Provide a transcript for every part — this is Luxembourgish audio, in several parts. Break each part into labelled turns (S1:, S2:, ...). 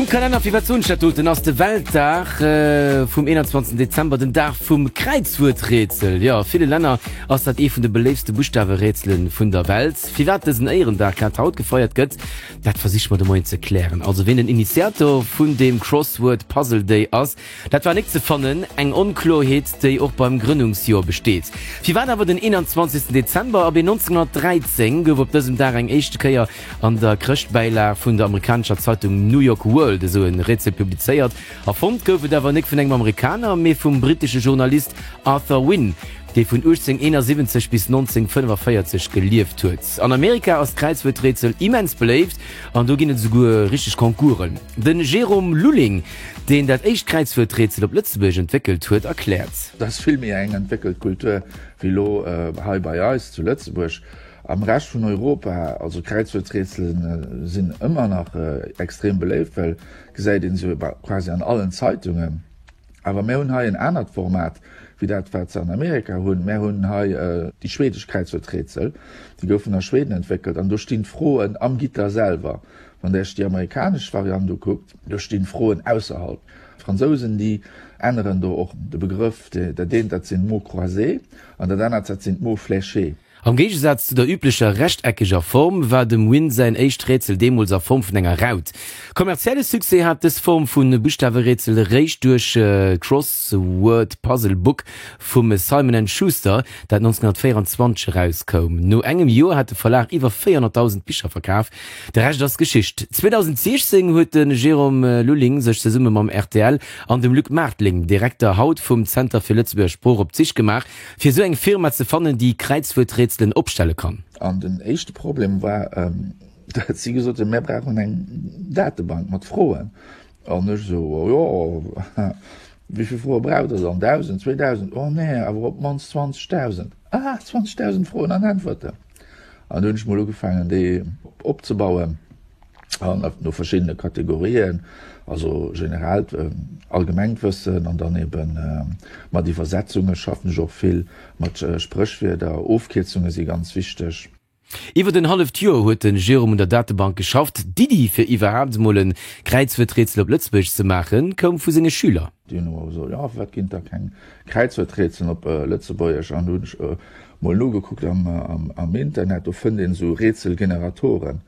S1: Um Kalenner, firwat soen ech dat doten, ass de Weltdag vum 21 Dezember, den Dag vum Kräizwuerträtsel. Jo, a ville Länner ass dat ee vun de beléiftste Buschtawerätsele vun der Welt. Firwat dësen Éierendag grad haut gefeiert gëtt, dat versiche mer de Moien ze klären. Also ween den Initiator vun deem Crossword Puzzle Day ass, Dat war nik ze fannen, eng Onkloerheet, déi och beim Grënnungsjoer besteet. Firwat awer den 21 Dezember? Abee 1913 gouf op dësem Dag eng éischte Kéier an der Chrëschtbäilag vun der amerikanescher Zeitung New York World esou e Rätsel publizéiert. Erfonnt gouf et awer nik vun engem Amerikaner, mee vum brittesche Journalist Arthur Wynne, dee vun 1871 bis 1945 gelieft huet. An Amerika ass d'Kräizwuerträtsel immens beléift an do ginn et esouguer richteg Concoursen. De Jérôme Lulling, deen dat éischt Kräizwuerträtsel op Lëtzebuergesch entwéckelt huet, erkläert.
S2: Dat ass vill méi eng entwéckelt Kultur wéi elo hei bei eis zu Lëtzebuerg. Am Rescht vun Europa, also Kräizwuerträtselen sinn ëmmer nach extrem beléift, well gesäit een se quasi an allen Zeitungen. Awer mär hunn hei en anert Format wéi dat wat se an Amerika hunn. Mär hunn hei déi schwedesch Kräizwuerträtsel, déi goufen a Schweden entwéckelt an do stinn d'Froen am Gitter selwer. Wann der iech déi amerikanesch Variant ukuckt, do stinn Froen ausserhalb. D'Fransousen, déi änneren do och de Begrëff, dat eent dat sinn mots croisés an dat anert dat sinn d'mots fléchés.
S1: Am Géigesaz zu der üblecher rechteckeger Form war dem Wynne säin éischt Rätsel deemools a Form vun enger Raut. Kommerzielle Succès hat dës Form vu Buschtawerätsel eréischt duerch d'Crossword Puzzle Book vum Simon and Schuster, dat 1924 erauskoum. No engem Joer hat de Verlag iwwer 400.000 Bicher verkaf. De Rescht ass Geschicht. 2016 huet de Jérôme Lulling sech zesumme mam rtl an dem Luc Maartling, Direkter haut vum Zenter fir Lëtzebuerger Sprooch, op d'Sich gemaach, fir esou eng Firma ze fannen, déi Kräizwuerträtselen opstelle kann.
S2: An den éischte Problem war, datt si gesot hunn, Mär brauchen eng Datebank mat Froen. An ech esou, Jo, wéi vill Froe braucht Der dann? 1.000, 2.000? Oh nee, awer op d'mannst 20.000. Ah, 20.000 Froen an Äntwerten! An du hunn ech mol ugefaangen déi opzebauen an no verschiddene Kategorien, also generaalt allgemengt Wëssen an dann eben mat Iwwersetzunge schaffen ech och vill, mat Spréchwierder, Ofkierzunge si ganz wichteg.
S1: Iwwert en halleft Joer huet de Jérôme un der Datebank geschafft. D'Iddi fir iwwerhaapt emol e Kräizwuerträtsel op Lëtzebuergesch ze maachen, koum vu senge Schüler.
S2: Déi hunn emol gesot, jo firwat ginn et da keng Kräizwuerträtselen op Lëtzebuergesch? An du hunn ech mol nogekuckt am Internet, do fënnt een esou Rätselgeneratoren,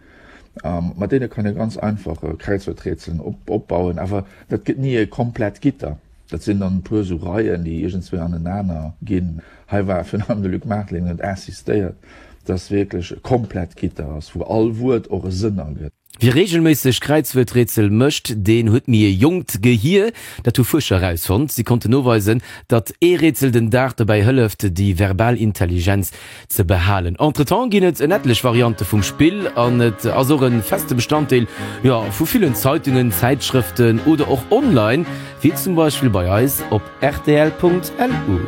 S2: mat deene kann ee ganz einfach Kräizwuerträtselen opbauen, awer dat gëtt ni e komplett Gitter. Dat sinn dann e puer esou Reien, déi iergendswéi anenaner ginn. Hei war virun allem de Luc Martling, huet insistéiert, dass wierklech e komplett Gitter ass, wou all Wuert och e Sënn ergëtt.
S1: Wie reegelméisseg Kräizwuerträtsel mécht, deen huet méi e jonkt Gehier. Dat hu Fuerscher erausfonnt. Si konnten noweisen, datt ee Rätsel den Dag dobäi hëlleft, déi verbal Intelligenz ze behalen. Entretemps ginn et en ettlech Variante vum Spill an et ass och e feste Bestanddeel, jo, vu villen Zeitungen, Zäitschrëften oder och online, wéi zum Beispill bei eis op rtl.lu.